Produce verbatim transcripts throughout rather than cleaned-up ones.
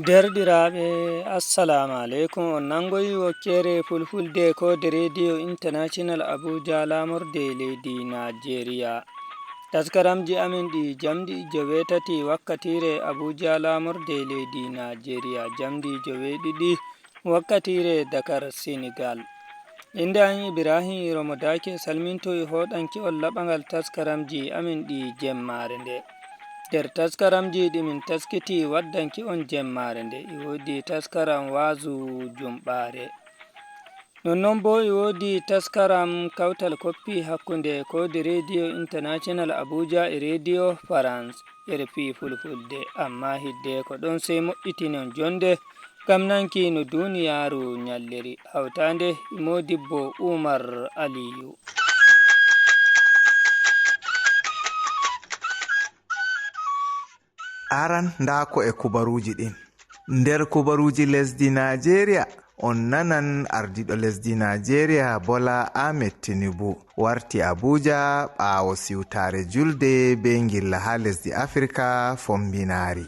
Derɗiraaɓe, assalamu aleykum. On nangoyi wokkeere fulfulde koode Rediyo International Abuja, laamorde leydi Najeriya. Taskaramji amen ɗi jamɗi joweetati wakkatiire Abuja, laamorde leydi Najeriya, jamɗi joweeɗiɗi wakkatiire Dakar, Senegal. Innde an Ibrahim Romo Dake, salminto e hoɗanki on laɓangal taskaramji amen ɗi jemmaare nde. Nder taskaramji ɗi min taskiti waddanki on jemmaare nde, e woodi taskaram waazu jumɓaare. Nonnon boo e woodi taskaram kawtal koppi hakkunde koode Rediyo International Abuja e Rediyo France, R F I Fulfulde. Amma hidde ko ɗon, sey moƴƴitinen jonde ngam nanki no duniyaaru nyalliri. Hawtaande e Modibbo Umar Aliyu. Aran, ndaa ko e kubaruuji ɗin. Nder kubaruuji lesdi Najeriya, on nanan ardiiɗo lesdi Najeriya Bola Ahmed Tinubu warti Abuja ɓaawo siwtaare julde be ngilla haa lesdi Afirka Fombinaari.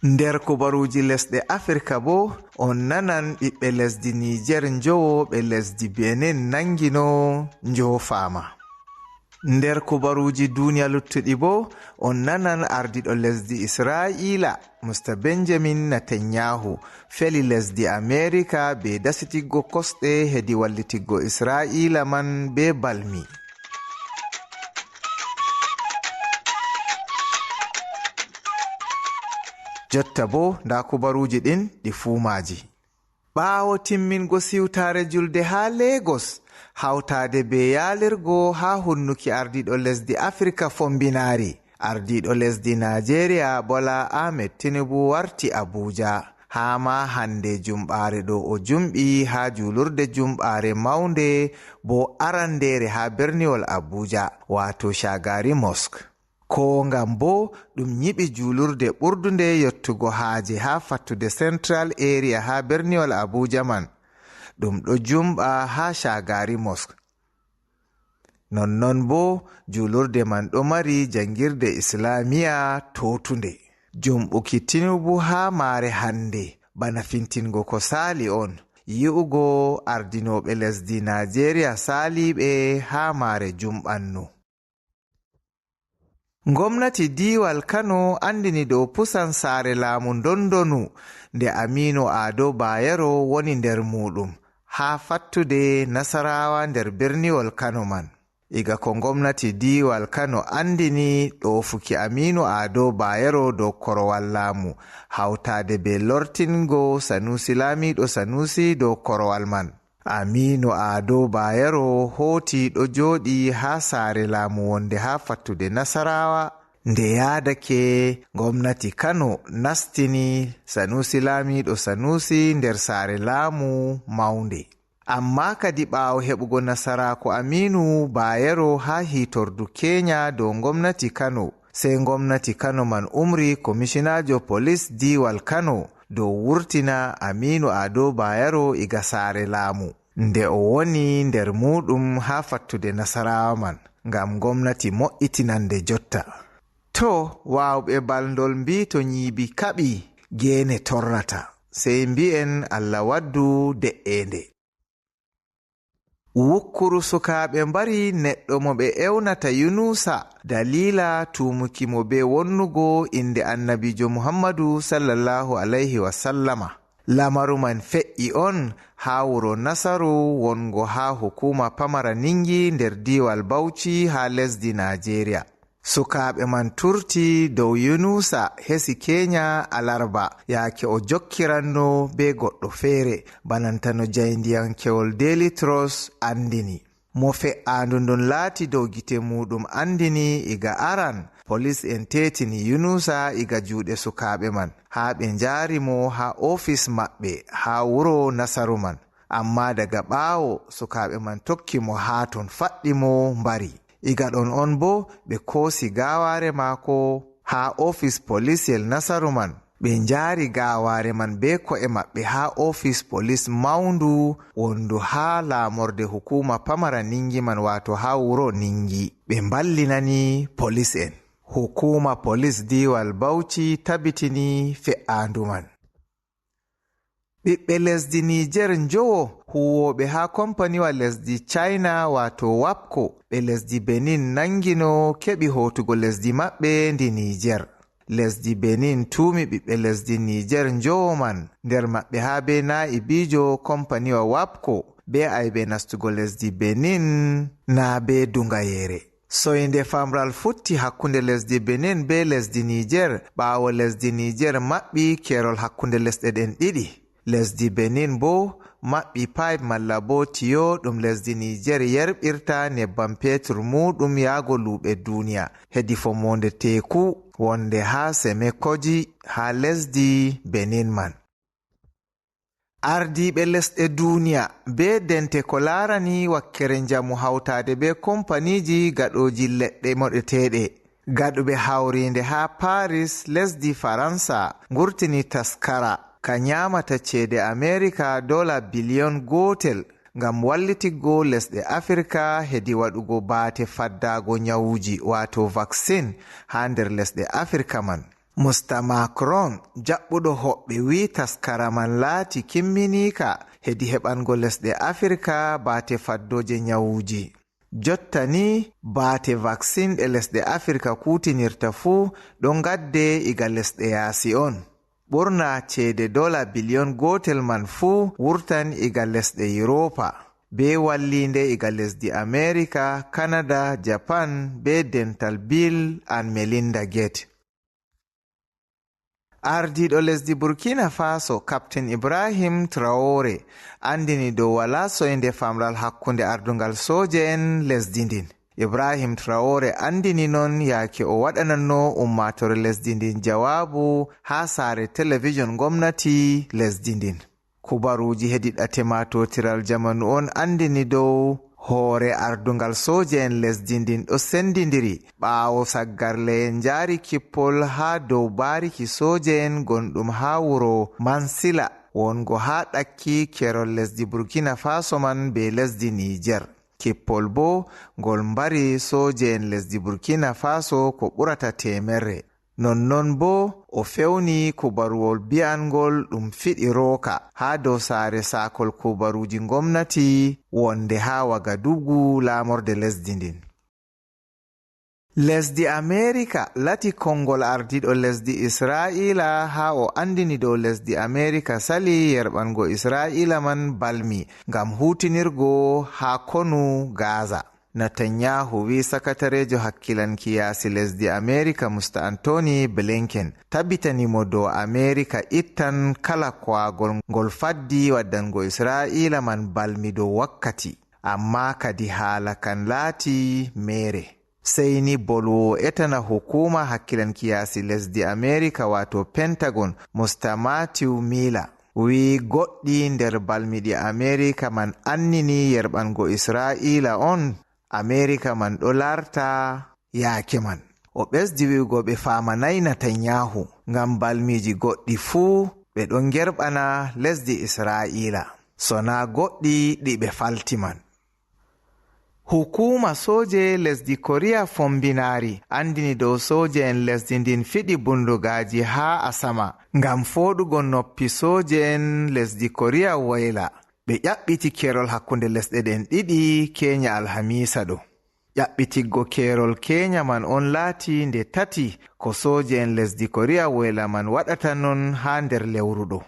Nder kubaruuji lesɗe Afirka boo, on nanan ɓiɓɓe lesdi Niger njowo ɓe lesdi Benin nangino njoofaama. Nder kubaruuji duniya luttuɗi boo, on nanan ardiiɗo lesdi Isra'iila, Mister Benjamin Netanyahu, feli lesdi Amerika be dasitiggo kosɗe hedi wallitiggo Isra'iila man be balmi. Jotta boo, ndaa kubaruuji ɗin ɗi fuu maaji. Ɓaawo timmingo siwtaare julde haa Lagos, hawtaade be yaalirgo haa hunnuki ardiiɗo lesdi Afirka Fombinaari, ardiiɗo lesdi Najeriya Bola Ahmed Tinubu warti Abuja. Haa ma hande jumɓaare ɗo o jumɓi haa juulurde jumɓaare mawnde bo arandeere haa berniwol Abuja, waato Shagari Mosque. Ko ngam boo ɗum nyiɓi juulurde ɓurdunde yottugo haaje haa fattude Central Area haa berniwol Abuja man. Ɗum ɗo jumɓa haa Shagari Mosque. Nonnon boo, juulurde man ɗo mari janngirde Islaamiya tootunde. Jumɓuki Tinubu haa maare hannde, bana fintingo ko saali on, yi'ugo ardinooɓe lesdi Najeriya saaliiɓe haa maare jumɓanno. Ngomnati diiwal Kano anndini dow pusan saare laamu Ndondonu nde Aminu Ado Bayero woni nder muuɗum, haa fattude Nasarawa nder berniwol Kano man. Iga ko ngomnati diiwal Kano anndini ɗoofuki Aminu Ado Bayero dow korowal laamu, hawtaade be lortingo Sanusi, Laamiiɗo Sanusi dow korowal man. Aminu Ado Bayero hooti ɗo jooɗi haa saare laamu wonde haa fattude Nasarawa. Nde yaadake, ngomnati Kano nastini Sanusi, Laamiiɗo Sanusi nder saare laamu mawnde. Amma kadi, ɓaawo heɓugo nasaraaku Aminu Bayero haa hiitordu Kenya dow ngomnati Kano, sey ngomnati Kano man umri komishinaajo polis diiwal Kano dow wurtina Aminu Ado Bayero iga saare laamu, nde o woni nder muuɗum haa fattude Nasarawa man, ngam ngomnati mo'itinande jotta. To, waawɓe balndol mbii to nyiibi kaɓi, geene torrata. Sey mbi'en Allah waddu de'eende. Wukkuru sukaaɓe mbari neɗɗo mo ɓe ewnata Yunusa, daliila tuumuki mo bee wonnugo innde Annabiijo Muhammadu, sallallahu alayhi wa sallama. Lamaru man fe'i on haa wuro Nasaru, wongo haa hukuuma pamara Ningi nder diiwal Bauchi haa lesdi Naajeeriya. Sukaaɓe man turti dow Yunusa hesi Kenya alarba, yaake o jokkiranno bee goɗɗo feere, bananta no jaayndiyankewol Daily Trust anndini. Mo fe'aandu ndun laati dow gite muuɗum anndini iga aran, polis'en teetini Yunusa iga juuɗe sukaaɓe man, haa ɓe njaari mo haa ofis maɓɓe haa wuro Nasaru man. Ammaa daga ɓaawo, sukaaɓe man tokki mo haa ton, faɗɗi mo, mbari. Iga ɗon on boo, ɓe koosi gaawaare maako haa ofis polisyel Nasaru man. Ɓe njaari gaawaare man bee ko'e maɓɓe haa ofis polis mawndu wondu haa laamorde hukuuma pamara Ningi man, waato haa wuro Ningi. Ɓe mballinani polis'en. Hukuuma polis diiwal Bauchi tabitini fe'aandu man. Ɓiɓɓe lesdi Niijeer njowo huuwooɓe haa kompaniwa lesdi China, waato wapco, ɓe lesdi Benin nanngino keɓi hootugo lesdi maɓɓe ndi Niijeer. Lesdi Benin tuumi ɓiɓɓe lesdi Niijeer njowo man, nder maɓɓe haa bee naa'ibiijo kompaniwa wapco, bee aybe nastugo lesdi Benin naa bee duŋgayeere. Soynde famral futti hakkunde lesdi Benin bee lesdi Niijeer, ɓaawo lesdi Niijeer maɓɓi keerol hakkunde lesɗe ɗen ɗiɗi. Lesdi Benin boo maɓɓi pipe malla boo tiyo ɗum lesdi Niijeer yerɓirta nebbam peetur muuɗum yaago luuɓe duniya, hedi fomoonde teeku wonde haa Semekoji, haa lesdi Benin man. Ardiiɓe lesɗe duniya bee dente ko laarani wakkere njamu hawtaade bee kompaniiji gaɗooji leɗɗe moɗeteeɗe. Gaɗuɓe hawriinde haa Paris, lesdi Faransa, ngurtini taskara ka nyaamata ceede Amerika dola biliyon gootel ngam wallititgo lesɗe Afirka hedi waɗugo baate faddaago nyawuji, waato vaccine, haa nder lesɗe Afirka man. Musta Macron, jaɓɓuɗo hoɓɓe, wi'i taskara man laati kimminiika hedi heɓango lesɗe Afirka baate faddooje nyawuji. Jotta ni, baate vaccine ɗe lesɗe Afirka kuutinirta fuu ɗon ngadde iga lesɗe yaasi on. Ɓurna ceede dola biliyon gootel man fuu wurtan iga lesɗe Yuropa, bee walliinde iga lesdi Amerika, Kanada, Japan, bee dental Bill and Melinda Gates. Ardiiɗo lesdi Burkina Faso, Captain Ibrahim Traoré, anndini dow walaa soynde famral hakkunde ardungal sooje'en lesdi ndin. Ibrahim Traoré anndini non yaake o waɗananno ummaatoore lesdi ndin jawaabu haa saare television ngomnati lesdi ndin. Kubaruuji hedi ɗate maatotiral jamanu on anndini dow hoore ardungal sooje'en lesdi ndin ɗo sendindiri ɓaawo saggarle'en njaari kippol haa dow baariki sooje'en gonɗum haa wuro Mansila, wongo haa ɗakki keerol lesdi Burkina Faso man bee lesdi Niijeer. Kippol boo ngol mbari sooje'en lesdi Burkina Faso ko ɓurata teemerre. Nonnon boo o fewni kubaruwol bi'anŋgol ɗum fiɗi rooka haa dow saare saakol kubaruuji ngomnati wonde haa Wagadugu, laamorde lesdi ndin. Lesdi Amerika lati konngol ardiiɗo lesdi Isra'iila haa o anndini dow lesdi Amerika sali yerɓango Isra'iila man balmi ngam huutinirgo haa konu Gaza. Netanyahu wi'i sakatareejo hakkilanki yaasi lesdi Amerika, Musta Antony Blinken, tabitani mo dow Amerika ittan kala koagol ngol faddi waddango Isra'iila man balmi dow wakkati. Ammaa kadi haala kan laati meere. Sey ni bolwoowo etana hukuuma hakkilanki yaasi lesdi Amerika, waato Pentagon, Musta Matthew Miller, wi'i goɗɗi nder balmi ɗi Amerika man annini yerɓango Isra'iila on, Amerika man ɗo larta yaake man. O ɓesdi wi'ugo ɓe faamanay Netanyahu, ngam balmiiji goɗɗi fuu ɓe ɗon ngerɓana lesdi Isra'iila, sonaa goɗɗi ɗi ɓe falti man. Hukuuma sooje lesdi Koriya Fombinaari anndini dow sooje'en lesdi ndin fiɗi bundugaaji haa asama ngam fooɗugo noppi sooje'en lesdi Koriya Woyla. Ɓe ƴaɓɓiti keerol hakkunde lesɗe ɗen ɗiɗi keenya alhamiisa ɗo. Ƴaɓɓitiggo keerol keenya man on laati nde tati ko sooje'en lesdi Koriya Woyla man waɗata non haa nder lewru ɗo.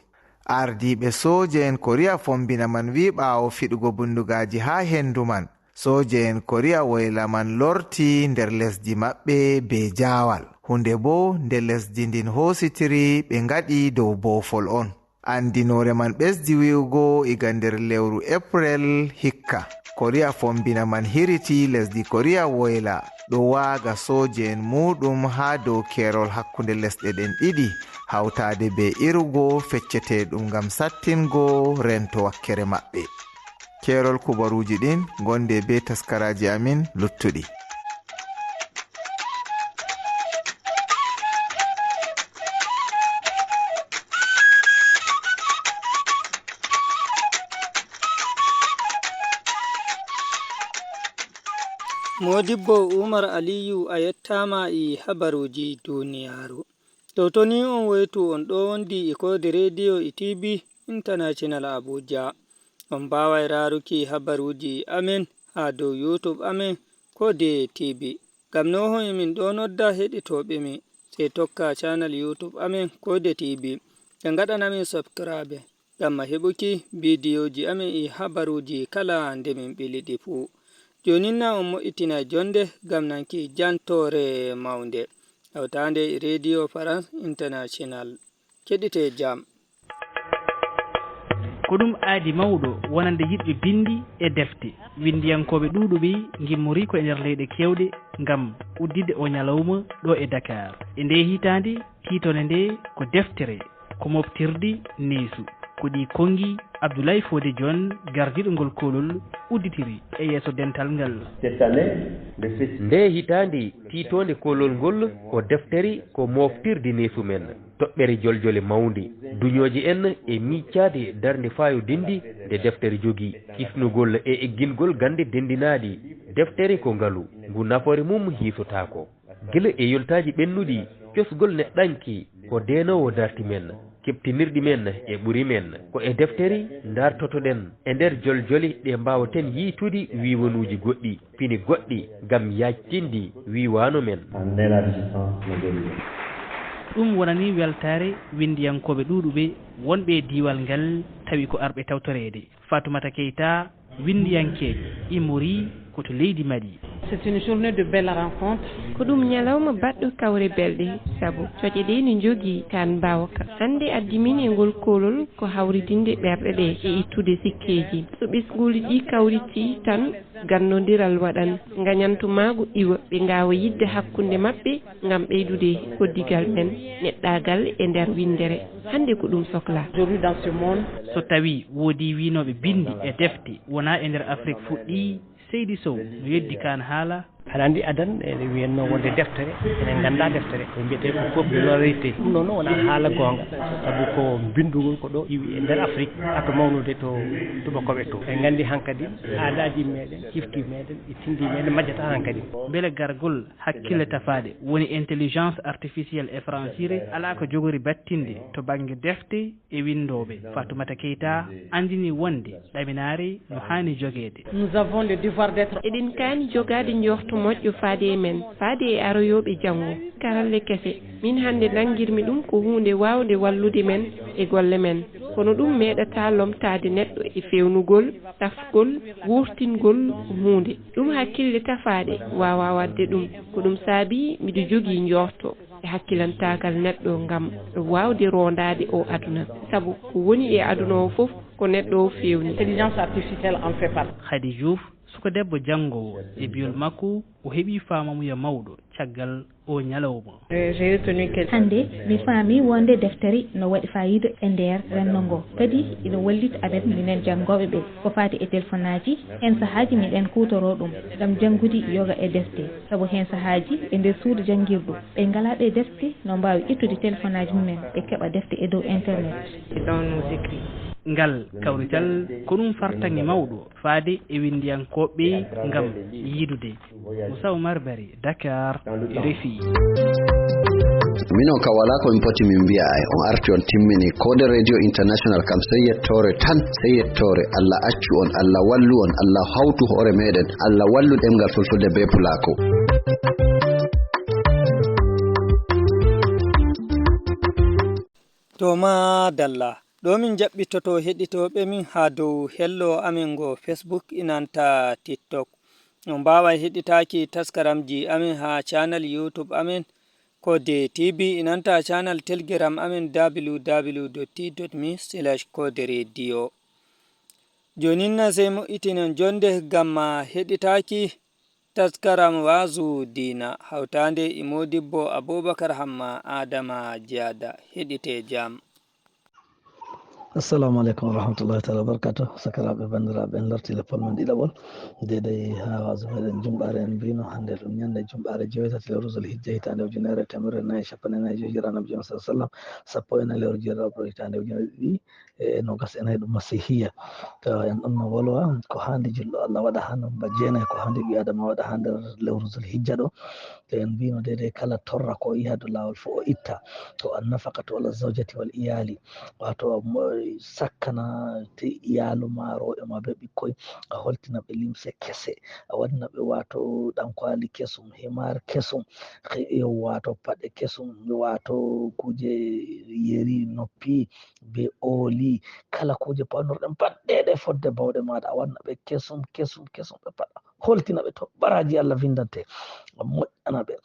Ardiiɓe sooje'en Koriya Fombina man wi'i ɓaawo fiɗugo bundugaaji haa hendu man, sooje'en Koriya Woyla man lorti nder lesdi maɓɓe bee jaawal. Huunde boo nde lesdi ndin hoositiri ɓe ngaɗi dow boofol on. Anndinoore man ɓesdi wi'ugo iga nder lewru Eprel hikka, Koriya Fombina man hiriti lesdi Koriya Woyla ɗo waaga sooje'en muuɗum haa dow keerol hakkunde lesɗe ɗen ɗiɗi, hawtaade bee irugo fecceteeɗum ngam sattingo rento wakkere maɓɓe. Keerol kubaruuji ɗin, gonde bee taskaraaji amin luttuɗi. Moodibbo Umar Aliyu, a yettaama e habaruuji duniyaaru. To toni on woytu, on ɗo wondi e koode rediyo e T V, International Abuja. On mbaaway raaruki habaruuji amen haa dow YouTube amen ko D T V. Ngam no hoy min ɗo nodda heɗitooɓe mi, sey tokka channel YouTube amen ko D T V. Ɓe ngaɗana min subscribe ngam ma heɓuki biidiyooji amen e habaruuji kala nde min ɓili ɗi fuu. Joonin na on mo'itina jonde ngam nanki jantoore mawnde. Hawtaande e Radio France International. Keɗite jam. Ko ɗum aadi mawɗo wonande yiɗɓe binndi e defte. Winndiyankooɓe ɗuuɗuɓe ngimmori ko e nder leyɗe keewɗe ngam udditde oo ñalawma ɗo e Dakar. E ndee hitaande, tiitoonde ndee ko deftere, ko moftirdi neesu. Ko ɗii konngi Abdoulaye Fodé Dione, gardiiɗo ngol koolol, udditiri e yeeso dental ngal. Ndee hitaande, tiitoonde koolol ngol ko deftere, ko moftirdi neesu men. Toɓɓere joljole mawnde, duñooje en e miicaade darnde faayodinde nde deftere jogii, kisnugol e eggingol gannde denndinaaɗe. Deftere ko ngalu, ngu nafoore mum hiisotaako. Gila e yoltaaji ɓennuɗi, cosgol neɗɗanke ko deenoowo darti men, keɓtinirɗi men e ɓuri men. Ko e deftere ndaartotoɗen e nder joljole ɗe mbaawaten yiytude wiiwanuuji goɗɗi. Pini goɗɗi ngam yaajtinde wiiwaano men. Ɗum wonani weltaare winndiyankooɓe ɗuuɗuɓe wonɓe e diiwal ngal, tawi ko arɓe tawtoreede. Fatoumata Keita, winndiyankeejo, immori ko to leydi Mali. C'est une journée de belle rencontre. Ko ɗum ñalawma baɗɗo kawre belɗe, sabu coƴe ɗe ne njogii kaan mbaawka. Hannde addi min e ngol koolol ko hawridinde ɓerɗe ɗe e ittude sikkeeji. So ɓesnguuli ɗi kawritii tan, ganndondiral waɗan, ngañantumaagu iwa, ɓe ngaawa yiɗde hakkunde maɓɓe ngam ɓeydude koddigal men neɗɗaagal e nder winndere. Hannde ko ɗum soklaa. So tawii woodii wiynooɓe binndi e defte wonaa e nder Afrik fuɗɗii, Seydi Sow no yeddi kaan haala. Aɗa anndi adan ene wiyatnoo wonde deftere, enen nganndaa deftere, ko mbiyetee ko code de l'oralité. Ɗum noon wonaa haala goonga, sabu ko binndugol ko ɗo iwi e nder Afrik, haa to mawnude to tubakooɓe to. En nganndi hankadi aadaaji meeɗen, cifti meeɗen, e tinndi meeɗen majjata hankadi. Mbele gargol hakkille tafaaɗe, woni intelligence artificielle e francire, alaa ko jogori battinde to bannge defte e winndooɓe. Fatoumata Keita anndini wonde ɗaminaare no haani jogeede. Nous avons le devoir d'être. Eɗen kaani jogaade njoorto moƴƴo faade e men, faade e aroyooɓe janngo, karalle kese. Min hannde nanngirmi ɗum ko huunde waawnde wallude men e golle men. Kono ɗum meeɗataa lomtaade neɗɗo e feewnugol, tafgol, wuurtingol huunde. Ɗum hakkille tafaaɗe waawaa waɗde ɗum. Ko ɗum saabii miɗo jogii njoorto e hakkilantaagal neɗɗo ngam waawde roondaade oo aduna, sabu ko woni e aduna oo fof ko neɗɗo oo feewni. Intelligence artificielle en fait partie. Khady Diouf, suka debbo janngoowo, e biyol makko o heɓii faamamuya mawɗo caggal oo ñalawma. Hannde mi faami wonde deftere no waɗi faayiida e nder renndo ngoo, kadi ina wallita amen minen janngooɓe ɓee. Ko faati e telefonaaji, heen sahaaji miɗen kuutoroo ɗum ngam janngude yoga e defte, sabu heen sahaaji e nder suudu janngirdu ɓe ngalaa ɗee defte no mbaawi ittude telefonaaji mumen ɓe keɓa defte e dow internet. Ngal kawrital ko ɗum fartaŋŋe mawɗo faade e winndiyankooɓe ngam yiidude. Moussa Oumar Barry, Dakar, RFI. Minon kam walaa ko min poti min mbiya ay, on arti on timmini. Koode Radio International kam sey yettoore tan, sey yettoore. Allah accu on, Allah wallu on, Allah hawtu hoore meɗen, Allah wallu ɗemngal fulfulde bee pulaako. To maadalla. Ɗo min jaɓɓitoto heɗitooɓe min haa dow hello amin ngo Facebook e nanta TikTok. On mbaaway heɗitaaki taskaramji amin haa channel YouTube amin Kode T V e nanta channel Telegram amin W W W dot t dot me slash kode radio. Jonin na sey mo'itinen jonde ngam heɗitaaki taskaram waazu diina hawtaande e moodibbo Abubakar Hamma Adama Jiyada. Heɗite jam. Assalamu aleykum wa rahmatullahi taala wa barakatuh. Sakiraaɓe, banndiraaɓe, en larti leppol men ɗiɗaɓol. Deedey haa waazu meɗen jumɓaare en mbino hannde ɗum ñannde jumɓaare jeetati lewru zul hijja hitaande ujunere e teemedere nayi e capanɗe nayi e joyi hijira annabi jam sallallahu alaihi wasallam, sappo e nayi lewru jeetati abril hitaande ujunere ɗiɗi e nogas e nayi ɗum masihiya. To en ɗon no wolwa ko handi julɗo Allah waɗa ha nomba jeenayi, ko handi ɓi adama waɗa ha nder lewru zulhijja ɗo. To en mbino deydey kala torra ko yaha dow lawol fo o itta. To annafaqatu ala zawjati wal iyali, wato sakkana te iyalu ma, rewɓe ma be ɓikkoy, a holtina ɓe limse kese, a waɗina ɓe wato ɗankwali kesum, himar kesum, wato paɗe kesum, wato kuje yeri noppi be oli, kala kuje pawnorɗen pat ɗeɗe fodde bawɗe maɗa, a wanna ɓe kesum kesum kesum, ɓe pat holtina ɓe to baraji Allah vindante, a moƴƴana ɓe,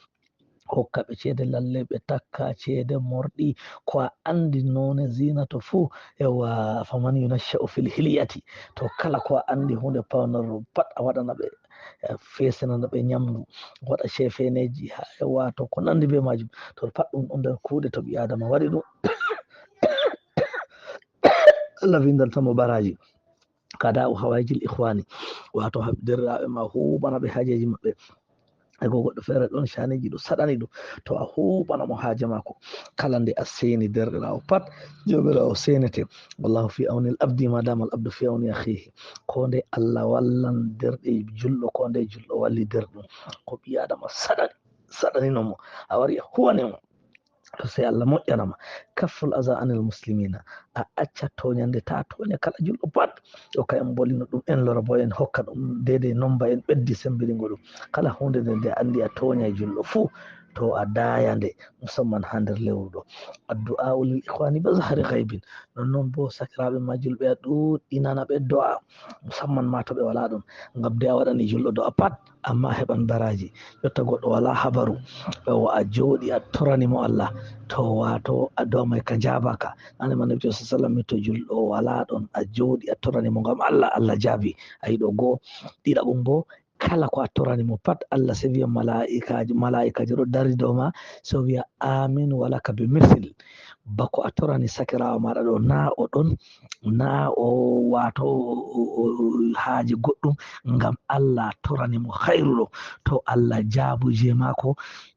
hokka ɓe ceede lalle, ɓe takka ceede morɗi, ko a andi none zinato fuu. Ewa, faman yunashsha'u fil hilyati, to kala ko a andi hunde pawnorɗo pat a waɗana ɓe, fesenana ɓe nyamdu, waɗa cefeneji ha e wato ko nandi be majum. To pat ɗum ɗon nder kuuɗe to ɓi adama waɗi ɗum, Allah vindanta mo baraji. Kada u hawayjil ikhwani, wato derɗiraɓe ma huɓana ɓe hajeji maɓɓe. E go goɗɗo feere ɗon caniji ɗum saɗani ɗum, to a huɓana mo haje mako. Kala nde a seni derɗirawo pat, Jawmirawo senete. Wallahu fi awni al abdi ma dama al abdu fi awni akhihi. Ko nde Allah wallan derɗe julɗo, ko nde julɗo walli derɗum, ko ɓi adama saɗani, saɗanino mo, a wari a huwani mo, to sey Allah moƴƴana ma. Kafful aza anil muslimina, a acca toñande, ta toña kala julɗo pat. O ka en bolino ɗum, en lora bo en hokka ɗum deydey nomba, en ɓeddi sembiringo ɗum. Kala hunde nde nde andi a toñay julɗo fuu, to a daya nde, musamman ha nder lewru ɗo. Addu'a lil ikhwani bi zahri ghaibin. Non non bo sakiraɓe ma julɓe a ɗuɗɗinana ɓe do'a, musamman ma to ɓe wala ɗon. Ngam nde a waɗani julɗo do'a pat, amma a heɓan baraji. Jotta goɗɗo wala habaru, o a jooɗi a torani mo Allah, to wato addu'a may ka jabaka. Nane ma Nabi sallallahu alaihi wasallam to julɗo wala ɗon, a jooɗi a torani mo ngam Allah, Allah jaabi. A yiɗo go. Ɗiɗaɓum bo, kala ko a torani mo pat, Allah se wiya mala'ikajo, mala'ikajo ɗo dari dow ma, so wiya amin walaka bi misil. Bako a torani sakirawo maɗa ɗo, na o ɗon, na o wato o- o- o- haaje goɗɗum, ngam Allah torani mo khairu ɗo. To Allah jaabu je mako,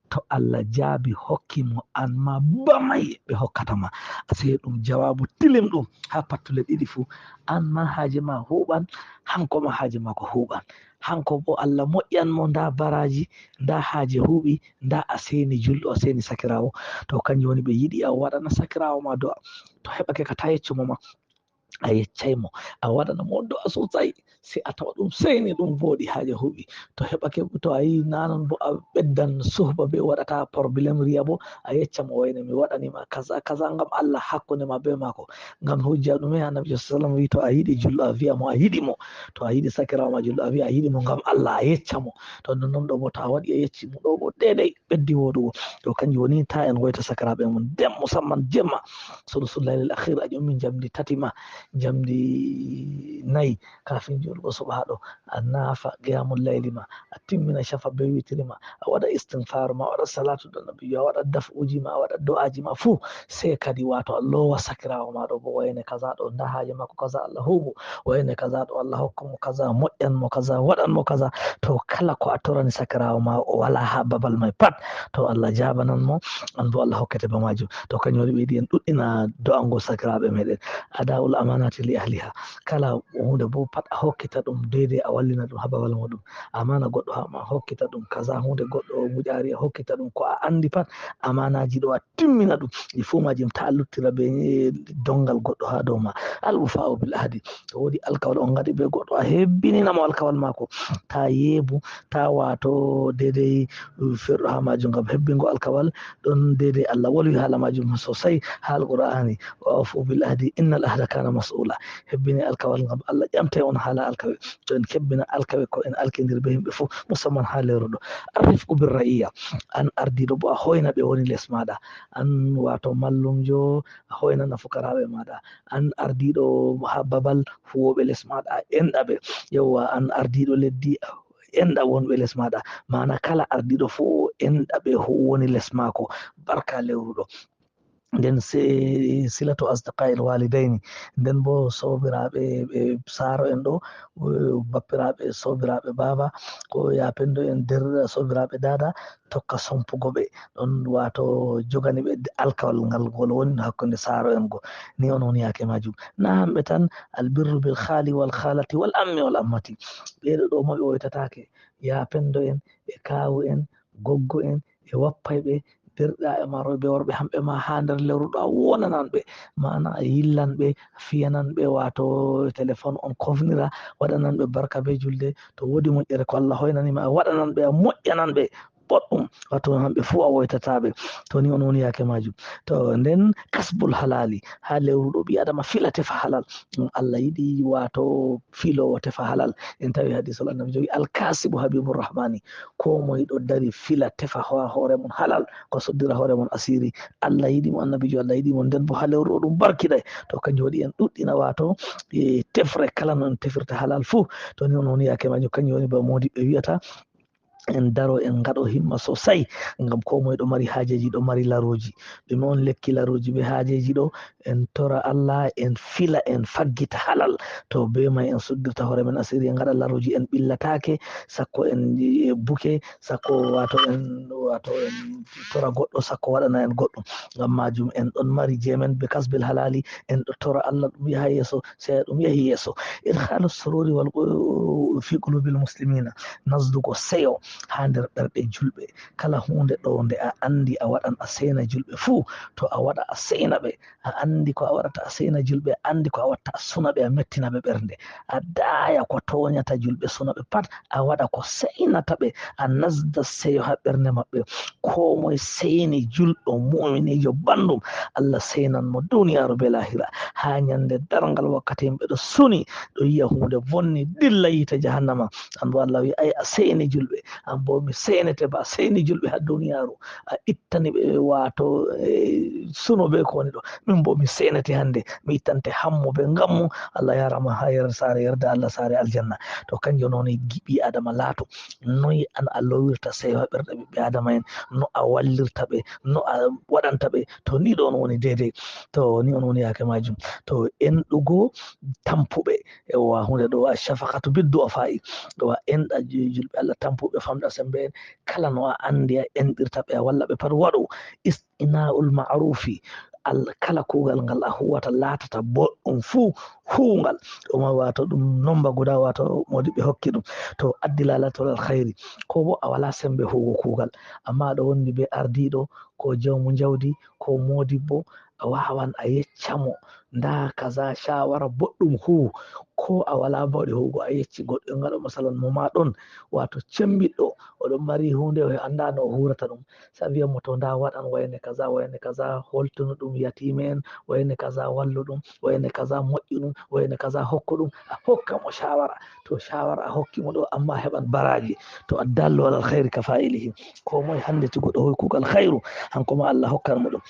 to Allah jaabi hokki mo, an ma bamay ɓe hokkata ma. Sey ɗum jawabu tilim ɗum ha pattule ɗiɗi fu. An ma haaje ma huɓan, hanko ma haaje mako huɓan. Hanko bo Allah moƴƴan mo, nda baraji, nda haaje huɓi, nda a seni julɗo, a seni sakirawo. To kanjum woni ɓe yiɗi a waɗana sakirawo ma do'a. To heɓake ka ta yecco mo ma, a yeccay mo, a waɗana mo do'a sosai. Sey a tawa ɗum seni, ɗum voɗi, haaje huɓi. To heɓake, to a yi nanon bo a ɓeddan suhba be waɗata problème riya bo, a yecca mo wayne mi waɗanima kaza kaza ngam Allah hakkunde ma be mako. Ngam hujja ɗume? Annabi sallallahu alaihi wasallam wi to a yiɗi julɗo a wi'a mo a yiɗi mo, to a yiɗi sakirawo ma julɗo a wi'a a yiɗi mo ngam Allah, a yecca mo. To non non ɗo bo to a waɗi a yecci mo ɗo bo deydey ɓeddi woɗugo. To kanjum woni ta en goyta sakiraɓe mum dem musamman jemma, sulusul laylil akhir, a ƴummi jamdi tati ma jamdi nayi kafin julgo subaha ɗo, a nafa qiyamul layli ma, a timmina shafa be witiri ma, a waɗa istinfaru ma, a waɗa salatu da nabiyyu, a waɗa daf'uji ma, a waɗa do'aji ma fu. Sey kadi wato a lowa sakirawo ma ɗo bo wayne kaza ɗo, nda haaje mako kaza, Allah huɓu, wayne kaza ɗo, Allah hokku mo kaza, moƴƴan mo kaza, waɗan mo kaza. To kala ko a torani sakirawo ma o wala ha babal mai pat, to Allah jabanan mo, an bo Allah hokkete ba majum. To kanjum woni ɓe yiɗi en ɗuɗɗina do'ango sakiraɓe meɗen. Ada'ul amanati li ahliha. Kala hunde bo pat a hokkita ɗum deydey, a wallina ɗum ha babal muɗum. Amana goɗɗo ha ma, hokkita ɗum kaza, hunde goɗɗo o muƴari, a hokkita ɗum ko a andi pat. Amanaji ɗo a timmina ɗum, ɗi fu majum ta luttira be dongal goɗɗo ha dow ma. Al wafa'u bil ahdi, to wodi alkawal on gadi be goɗɗo, a hebbinina mo alkawal mako. Ta yebu, ta wato deydey ferɗo ha majum ngam hebbingo alkawal. Ɗon deydey Allah wolwi hala majum sosai ha alqur'ani, wa awfu bil ahdi innal ahda kana mas'ula. Hebbini alkawal ngam Allah ƴamtay on hala alkawe. To en kebbina alkawe ko en alkindir be himɓe fu, musamman ha lewru ɗo. Arrifqu bir ra'iya, an ardiɗo bo a hoyna ɓe woni les maɗa. An wato mallumjo, a hoynana fukaraɓe maɗa. An ardiɗo ha babal, huwoɓe les maɗa a enɗa ɓe. Yewwa, an ardiɗo leddi, enɗa wonɓe les maɗa. Mana kala ardiɗo fu enɗa ɓe woni les mako. Barka lewru ɗo. Nden se- silatu asdiqa'il walidayni, nden bo sobiraɓe ɓe saaro en ɗo, bappiraɓe sobiraɓe baba, ko ya pendo en derɗa sobiraɓe dada, tokka sompugo ɓe ɗon, wato jogani ɓe alkawal ngal ngol woni hakkunde saaro en go. Ni on woni yake majum. Na hamɓe tan, albirru bil khali wal khalati wal ammi wal ammati. Ɓeɗo ɗo mo ɓe woytatake, ya pendo en e kawu en, goggo en e wappay ɓe, derɗa e maroy be worɓe hamɓe ma ha nder lewru ɗo, a wonanan ɓe, mana a yillan ɓe, a fiyanan ɓe wato téléphone, on kofnira, waɗanan ɓe barka be julde. To wodi moƴƴere ko Allah hoynani ma, a waɗanan ɓe, a moƴƴanan ɓe boɗɗum, wato hamɓe fuu a woytata ɓe. To ni on woni yake majum. To nden kasbul halali ha lewru ɗo, ɓi adama fila tefa halal. Allah yiɗi wato filowo tefa halal. En tawi hadisol annabi jowi, alkasibu habibur rahmani. Ko moy ɗo dari fila tefa ha hoore mum halal, ko soddira hoore mum asiri. Allah yiɗi mo, annabijo Allah yiɗi mo, nden bo ha lewru ɗo ɗum barkiɗay. To kanjum waɗi en ɗuɗɗina wato e tefre kala no en tefirta halal fuu. To ni on woni yake majum, kanjum woni ba modiɓɓe wi'ata en daro en ngaɗo himma sosai, ngam ko moy ɗo mari hajeji, ɗo mari laroji. Ɗume on lekki laroji be hajeji ɗo? En tora Allah, en fila, en faggita halal. To be mai en suddirta hoore men asiri, en ngaɗa laroji, en ɓillatake, sakko en buke, sakko wato en, wato en tora goɗɗo, sakko waɗana en goɗɗum. Ngam majum en ɗon mari je men be kasbil halali, en ɗo tora Allah ɗum yaha yeso, seya ɗum yahi yeso. Idkhalu sururi wal qu- fi qulubil muslimina, nasdugo seyo ha nder ɓerɗe julɓe. Kala hunde ɗo nde a andi a waɗan a seyna julɓe fuu, to a waɗa a seyna ɓe. A andi ko a waɗata a seyna julɓe, a andi ko a watta a suna ɓe, a mettina ɓe ɓernde. A daya ko toñata julɓe, suna ɓe pat, a waɗa ko seynata ɓe, a nasda seyo ha ɓernde maɓɓe. Ko moy seyni julɗo mu'minijo banndum, Allah seynan mo duniyaaru be lahira. Ha ñande darngal, wakkati yimɓe ɗo suni, ɗo yi'a hunde vonni, dilla yiite jahannama. An bo Allah wi, ay, a seyni julɓe, an bo mi seynete ba a seyni julɓe ha duniyaaru. A ittani ɓe wato, eh, suno be ko woni ɗo. Min bo mi seynete hande, mi ittante hammu be ngammu. Allah yarama ha yer-, saare yerda Allah, saare aljanna. To kanjum non ɓi adama laato. Noy an a lowirta seyo ha ɓerɗe ɓiɓɓe adama en, no a wallirta ɓe, no a waɗanta ɓe. To ni ɗon woni deydey. To ni on woni yake majum. To enɗugo tampuɓe. Ewa, hunde ɗo wa shafaqatu bid du'afa'i. Ɗo wa enɗa ju-, julɓe Allah tampuɓe, famɗa sembe en. Kala no a andi a enɗirta ɓe, a walla ɓe pat, waɗo. Is-, ina'ul ma'rufi, al-, kala kuugal ngal a huwata laatata boɗɗum fuu, huungal. Ɗum wato ɗum nomba guda, wato modiɓɓe hokki ɗum. To addi lalatul alkhairi, ko bo a wala sembe huugo kuugal, amma aɗo wondi be ardiɗo, ko jawmu jawdi, ko modibbo, a wawan a yecca mo, nda kaza, shawara boɗɗum huu. Ko a wala bawɗe huugo, a yecci goɗɗo, en ngaɗo masalan mo ma ɗon, wato cembiɗɗo, oɗon mari hunde, o anda no o huurata ɗum. Sa wi'a mo, to nda waɗan wayne kaza, wayne kaza, holtunu ɗum yatime'en, wayne kaza wallu ɗum, wayne kaza moƴƴu ɗum, wayne kaza hokku ɗum, a hokka mo shawara. To shawara a hokki mo ɗo, amma heɓan baraji. To addallu alal khairi ka fa'ilihi. Ko moy hande to goɗɗo hoy kugal khairu, hanko ma Allah hokkan mo ɗum.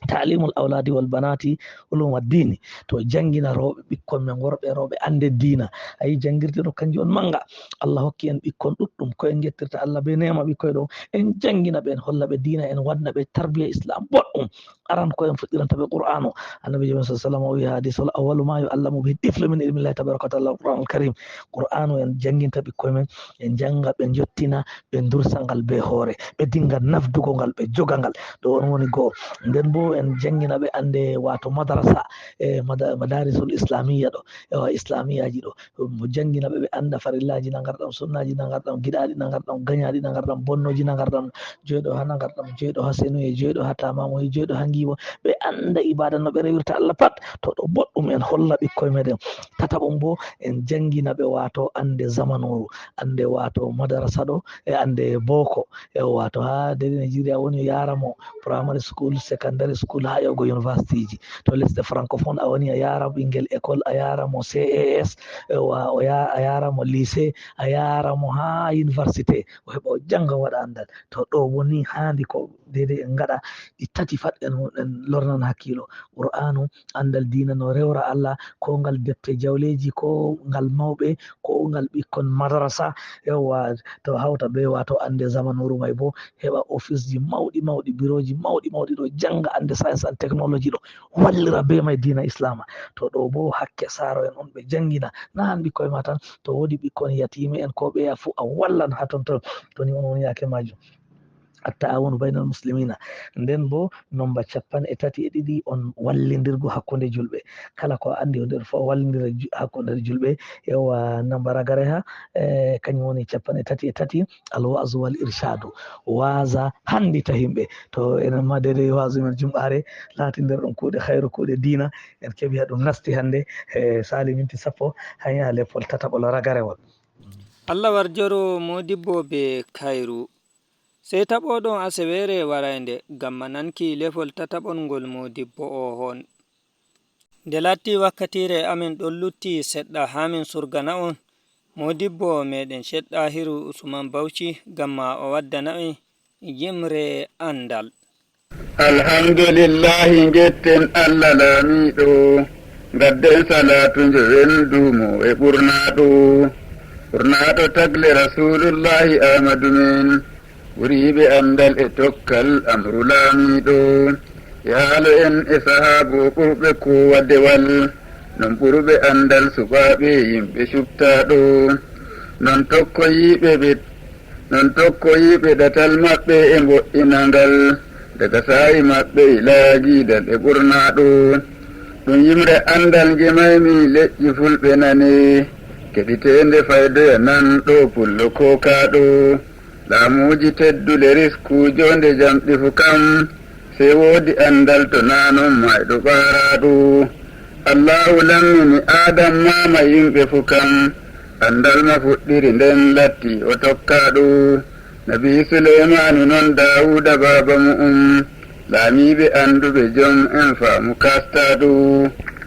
Ta'limul awladi wal banati uluma dini. To jangina rewɓe, ɓikkon men worɓe, rewɓe ande diina. Ayi, jangirde ɗo kanjum on manga. Allah hokki en ɓikkon ɗuɗɗum, ko en gettirta Allah be neema ɓikkoy ɗo. En jangina ɓe, en holla ɓe diina, en wadna ɓe tarbiya Islam boɗɗum. Aran ko en fuɗɗiranta ɓe Qur'anu. Annabi Muhammad sallallahu alaihi wasallam o wi ha hadis wala, awwalu ma yu'allamu bihi tiflu min ilmillahi tabaraka wa ta'ala, Qur'anul Karim. Qur'anu en janginta ɓikkoy men, en janga ɓe, jottina ɓe, dursa ngal be hoore, ɓe dinga nafdugo ngal, ɓe joga ngal. Ɗo on woni go'o. Nden bo en jangina ɓe ande wato madrasa, e mada-, madarisul islamiyya ɗo, ewa, islamiyaji ɗo. Mo jangina ɓe, ɓe anda farillaji na ngarɗam, sunnaji na ngarɗam, giɗaɗi na ngarɗam, gañaɗi na ngarɗam, bonnoji na ngarɗam, joyɗo ha na ngarɗam, joyɗo ha senuye, joyɗo ha tamamuye, joyɗo ha ngiwo. Ɓe anda ibada no ɓe rewirta Allah pat. To ɗo boɗɗum en holla ɓikkoy meɗen. Tataɓum bo en jangina ɓe wato ande zamanuru, ande wato madarasa ɗo, e ande boko. E wato ha dede Nigeria woni, o yara mo primary school, secondary school, ha yahugo university ji. To lesɗe francophone a woni, a yara ɓingel école, a yara mo C E S, e wa-, o ya-, a yara mo lycée, a yara mo ha université, o heɓa o janga, o waɗa andal. To ɗo bo ni handi ko dede en ngaɗa ɗi tati fat en En lornan hakkiilo. Qur'aanu, anndal diina no rewra Allah, ko ngal defte jawleeji, ko ngal mawɓe, ko ngal ɓikkon madrasa, yewwa, to hawta be wato annde zamanuuru may bo, heɓa ofisji mawɗi mawɗi, birooji mawɗi mawɗi ɗo jannga annde science and technology ɗo, wallira be may diina Islaama. To ɗo bo hakke saaro en on ɓe janngina, na han ɓikkoy ma tan, to woodi ɓikkon yatiime en ko ɓeya fu a wallan ha ton ton, to ni on woni yaake maajum. At-ta'awunu baynal muslimina. Nden bo nomba capanɗe tati e ɗiɗi on wallindirgo hakkunde julɓe. Kala ko a anndi o nder fof wallindira ju-, hakkunde julɓe. Yewwa, nomba ragare ha, eh, kañum woni capanɗe tati e tati, al wa'zu wal irshadu. Waaza hanndita himɓe. To enen ma dede waazu men jumɓaare, laati nder ɗon kuuɗe khayru, kuuɗe diina. En keɓi ha ɗum nasti hannde, eh, sali minti sappo, ha yaha leppol tataɓol ragarewol. Allah warjoro modibbo be khayru. Sey taɓoɗon aseweere waraynde, ngam ma nanki lefol tataɓol ngol moodibbo o hon. Nde laatti wakkatiire amin ɗon lutti seɗɗa haa min surgana on, moodibbo meɗen Sheɗɗahiru Usman Bauchi, ngam ma o waddana en yimre anndal. Alhamdulillahi, ngetten Allah laamiiɗo, ngadden salaatu njowen duumo e ɓurnaaɗo. Ɓurnaaɗo tagle Rasuulullahi Ahmadu men, ɓuriiɓe anndal e tokkal amru laamiiɗo. Yaalo en e sahaabo ɓurɓe koowa dewal, non ɓurɓe anndal suɓaaɓe yimɓe cuɓtaaɗo. Non tokkoyiiɓe ɓe Non tokkoyiiɓe ɗatal maɓɓe e mboɗɗinangal, daga saa'i maɓɓe ilaa giidal e ɓurnaaɗo. Ɗum yimre anndal ngemaymi leƴƴi fulɓe nane, keɗiteende faydoya nan ɗo pullo kookaaɗo. Laamuuji teddule risku joonde jamɗi fu kam, sey woodi anndal to naa non maayɗo ɓaaraaɗo. Allaahu lammini Aadam maama yimɓe fu kam, anndal ma fuɗɗiri nden latti o tokkaaɗo. Nabi Suleymaanu non Daawuda baaba mu'um, laamiiɓe annduɓe jom en faamu kaastaaɗo.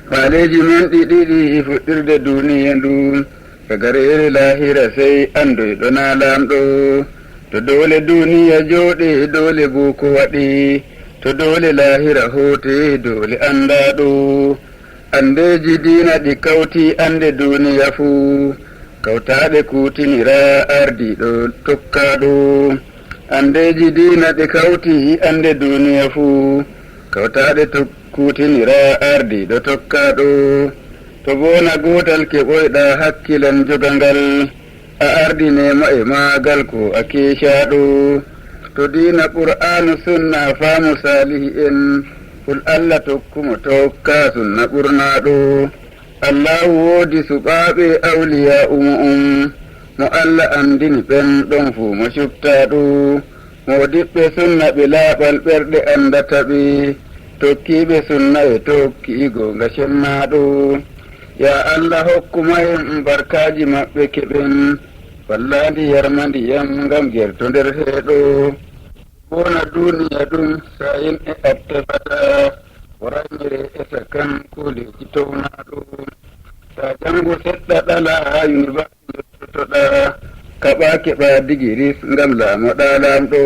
Faaleeji men ɗi ɗiɗi e fuɗɗirde duuniya ndu, ragareere laahira sey anndoyɗo naa laamɗo. To doole duuniya jooɗe, doole boo ko waɗi, to doole laahira hoote, doole anndaaɗo. Anndeeji diina ɗi kawti annde duuniya fuu, kawtaaɗe kuutinira ardiiɗo tokkaaɗo. Anndeeji diina ɗi kawti annde duuniya fuu, kawtaaɗe tok-, kuutinira ardiiɗo tokkaaɗo. To boona gootal keɓoyɗa hakkilan jogangal, a ardine ma e maagal ko a keecaaɗo. To diina Qur'aanu sunna faamu saalihi en, hul Allah tokkumo tokka sunna ɓurnaaɗo. Allaahu woodi suɓaaɓe awliyaa'u mu'um, mo Allah anndini ɓen ɗon fuu mo cuɓtaaɗo. Moodiɓɓe sunna ɓe laaɓal ɓerɗe anndata ɓe, tokkiiɓe sunna e tokki goonga cennaaɗo. Yaa Allah, hokku mayen barkaaji maɓɓe keɓen, wallaandi yarma ndiyam ngam gerto nder heeɗo. Wona duuniya ɗum saayin e atte bada, o raynire e sakan kuuleeji townaaɗo. Taa janngu seɗɗa ɗala haa yunivasiti njottotoɗa, kaɓa keɓa digiris ngam laamoɗa laamɗo.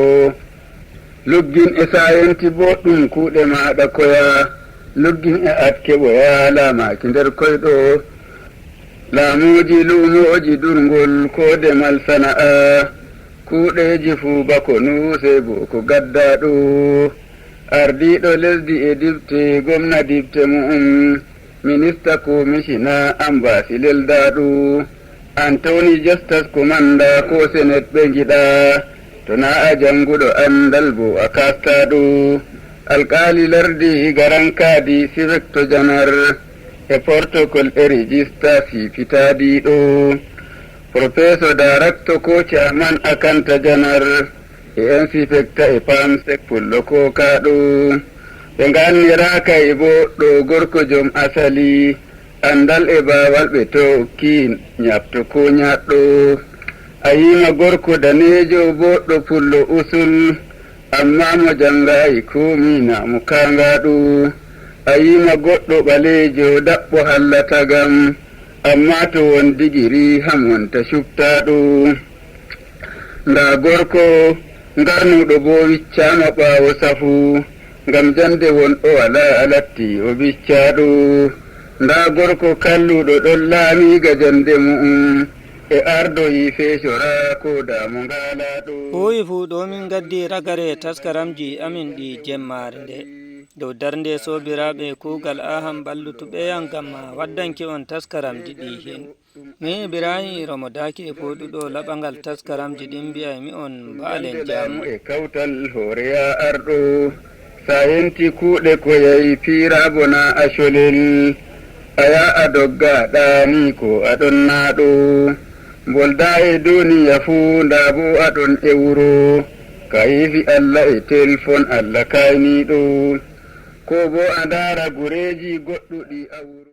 Luggin e saayenti boo ɗum kuuɗe maaɗa koya, luggin e at keɓoya laamaaki nder koyɗo. Laamuuji luumooji durngol ko demal sana'a, kuuɗeeji fuu bako nuuse boo ko gaddaɗo. Ardiiɗo lesdi e dipte, gomna dipte mu'um, minista, komisina, ambaasi leldaɗo. Antoni Justus komanda ko senet ɓe ngiɗa, to naa a jannguɗo anndal boo a kaastaɗo. Alkaali lardi, garan kaadi, sifekto janar, e portokol e rijista sifitaadiɗo. Profeso darakto ko caman akanta janar, e ensifekta e pamsek pullo kookaaɗo. Ɓe nganniraaka e boo ɗo gorko jom asali, anndal e baawal ɓe tokki, ñaɓto ko ñaɗɗo. A yiima gorko daneejo booɗɗo pullo usul, ammaa mo janngaayi komiina mo kaangaaɗo. A yiima goɗɗo ɓaleejo daɓɓo halla tagam, ammaa to won digiri ham wonta cuɓtaaɗo. Ndaa gorko ngarnuɗo boo wiccaama ɓaawo safu, Ngam jande won o alaa alatti o biccaaɗo. Ndaa gorko kalluɗo ɗon laamiiga jande mu'um. E ardoyi feecora ko daamo ngaalaaɗo. Ɓooyi fuu ɗo min ngaddi ragare taskaramji amin ɗi jemmaare nde. Dow darnde soobiraaɓe kuugal Aham ɓallutuɓe yam ngam ma waddanki on taskaramji ɗi hin. Mi Ibrahim Romo Daki e fooɗuɗo laɓangal taskaramji ɗin mbi'ay mi on mbaalen jam. E kawtal hooreya arɗo, sa yenti kuuɗe ko yahi piira bona a colel. A ya a dogga ɗaani ko a ɗon naaɗo. Mbolda e duniya fuu ndaa bo a ɗon e wuro. Ka yifi Allah e telfon Allah kayniiɗo. Ko bo a ndaara gureeji goɗɗuɗi a wuro.